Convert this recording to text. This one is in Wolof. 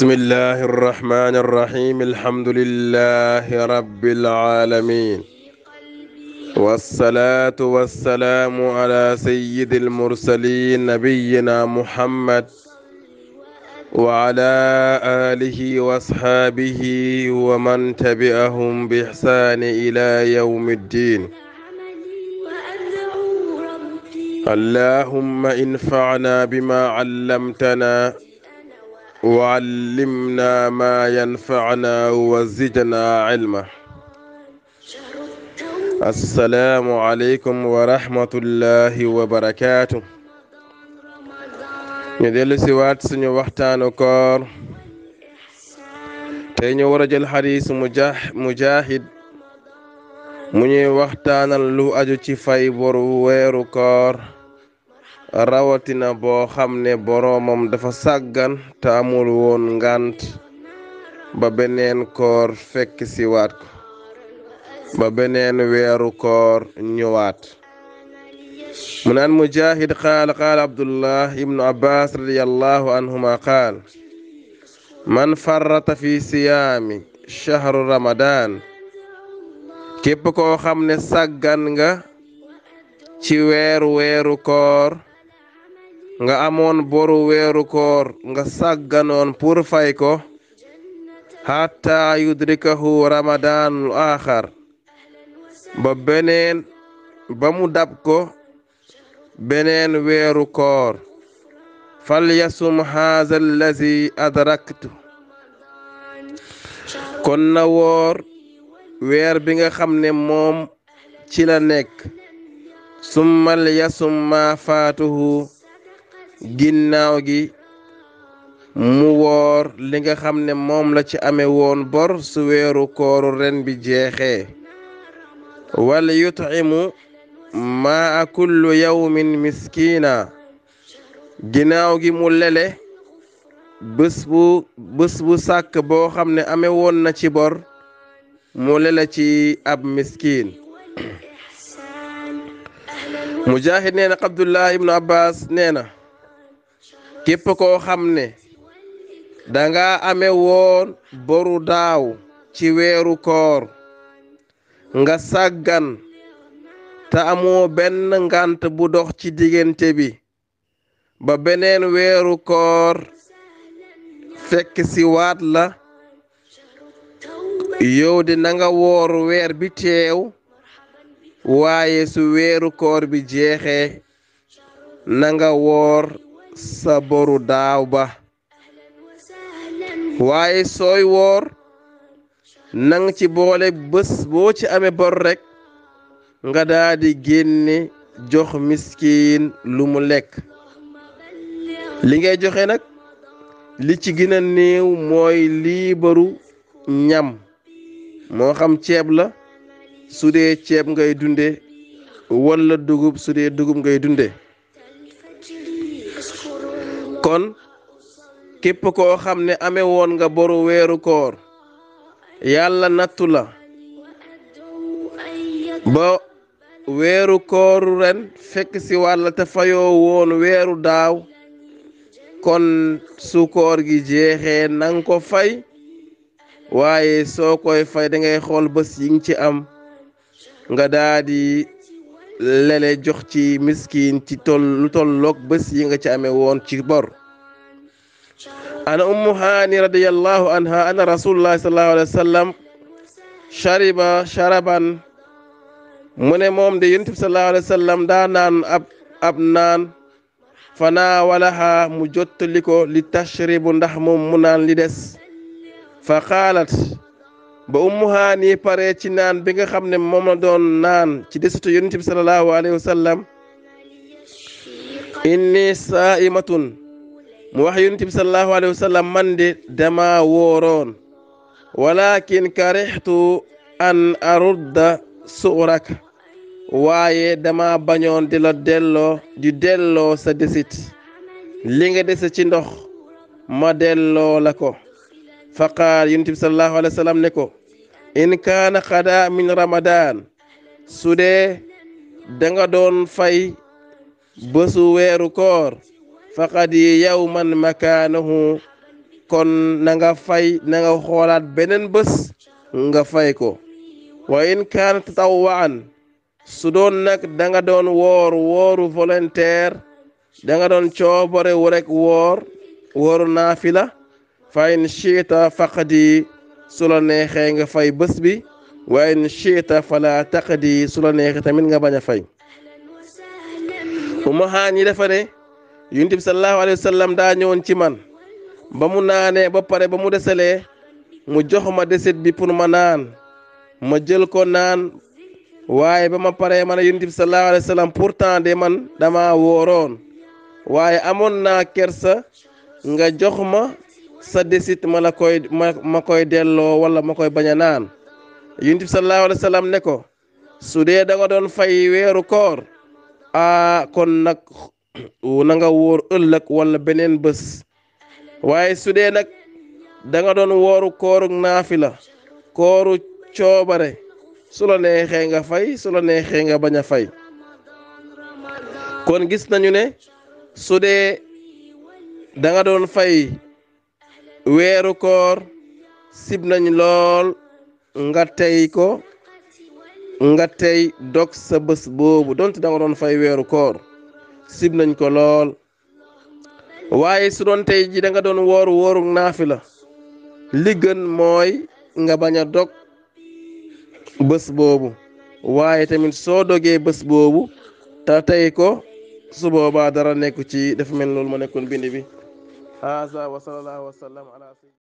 بسم الله الرحمن الرحيم الحمد لله رب العالمين والصلاة والسلام على سيد المرسلين نبينا محمد وعلى آله وأصحابه ومن تبعهم بإحسان إلى يوم الدين. اللهم انفعنا بما علمتنا وعلمنا ما ينفعنا وزدنا علما. السلام عليكم ورحمة الله وبركاته. ñu dellu si waat suñu waxtaanu koor tey ñu war a jël xadiis Mujaahid mu ñuy waxtaanal lu aju ci fay boru weeru koor rawatina boo xam ne boroomam dafa sàggan te amul woon ngànt ba beneen koor fekk si waat ko ba beneen weeru koor ñëwaat. mu naan Mujaahid qaala Abdullah ibnu Abbas radiyallahu anhuma qaal man farrata fi siyaami shahru ramadan képp koo xam ne sàggan nga ci weeru koor nga amoon boru weeru koor nga sàgganoon pour fay ko hatta yudrikahu ramadanul axar ba mu dab ko beneen weeru koor fal yasum haza allazi adraktu kon na woor weer bi nga xam ne moom ci la nekk summal yasum ma faatuhu ginnaaw gi mu woor li nga xam ne moom la ci amee woon bor su weeru kooru ren bi jeexee wal yut'imu maa kullu yawmin miskina ginnaaw gi mu lele bés bu sàkk boo xam ne amee woon na ci bor mu lele ci ab miskin. Mujaahid nee na Abdullah ibnu Abbas nee na képp koo xam ne danga amee woon boru daaw ci weeru koor nga sàggan te amoo benn ngànt bu dox ci diggante bi ba beneen weeru koor fekk si waat la yow di nanga woor weer bi teew waaye su weeru koor bi jeexee nanga woor sa boru daaw ba waaye sooy woor nang ci boole bés boo ci amee bor rekk nga daadi génne jox miskiin lu mu lekk. li ngay joxe nag li ci gën a néew mooy liibaru ñam moo xam ceeb la su dee ceeb ngay dunde walla dugub su dee dugub ngay dunde. kon képp koo xam ne amee woon nga boru weeru koor yàlla nattu la ba weeru kooru ren fekk si wàlla te fayoo woon weeru daaw kon su koor gi jeexee nang ko fay waaye soo koy fay da ngay xool bés yi nga ci am nga daadi lele jox ci miskin ci lu tolloog bés yi nga ci amee woon ci bor. ana ummu haani radiyallahu anha anna rasulullah sallallahu alayhi wa sallam shariba sharaban mu ne moom de yonent bi sallallahu alayhi wa sallam daa naan ab naan fanaa walaha mu jottali ko li tashribu ndax moom mu naan li des fa qaalat ba ummu haani pare ci naan bi nga xam ne moom la doon naan ci desitu yonent bi sallallahu alayhi wa sallam inni saa'imatun mu wax yonent bi sallallahu alayhi wa sallam man de dama wooroon walakin karihtu an arudda suuraka waaye dama bañoon di la delloo sa desit li nga dese ci ndox ma delloo la ko fa qaal yonent bi sallallahu alayhi wa sallam ne ko in kaana xada min ramadan su dee danga doon fay bésu weeru koor faqad yawman makaanahu kon na nga xoolaat beneen bés nga fay ko. wa in kaana tatawwaan su doon nag da nga doon wooru volontaire da nga doon coobare wu rek wooru naafila fa in shiita faqdi su la neexee nga fay bés bi wa in shiita fala taqdi su la neexee tamit nga bañ a fay. Ummu Haani dafa ne Yonent bi sallallahu alayhi wa sallam daa ñëwoon ci man ba mu naanee ba pare ba mu desalee mu jox ma desit bi pour ma naan ma jël ko naan waaye ba ma paree man Yonent bi sallallahu alayhi wa sallam pourtant de man dama wooroon waaye amoon naa kersa nga jox ma sa desit ma koy delloo wala ma koy bañ a naan. Yonent bi sallallahu alayhi wa sallam ne ko su dee da nga doon fay weeru koor kon nag na nga wóor ëllëg wala beneen bés waaye su dee nag da nga doon wooru kooru naafila kooru coobare su la neexee nga fay su la neexee nga bañ a fay. kon gis nañu ne su dee da nga doon fay weeru koor sib nañ lool nga tey dog sa bés boobu donte da nga doon fay weeru koor sib nañ ko lool. waaye su doon tey ji da nga doon wooru naafila li gën mooy nga bañ a dog bés boobu waaye tamit soo dogee bés boobu te tey ko su boobaa dara nekku ci dafa mel loolu ma nekkoon bind bi. haza wa sallallahu wa sallam ala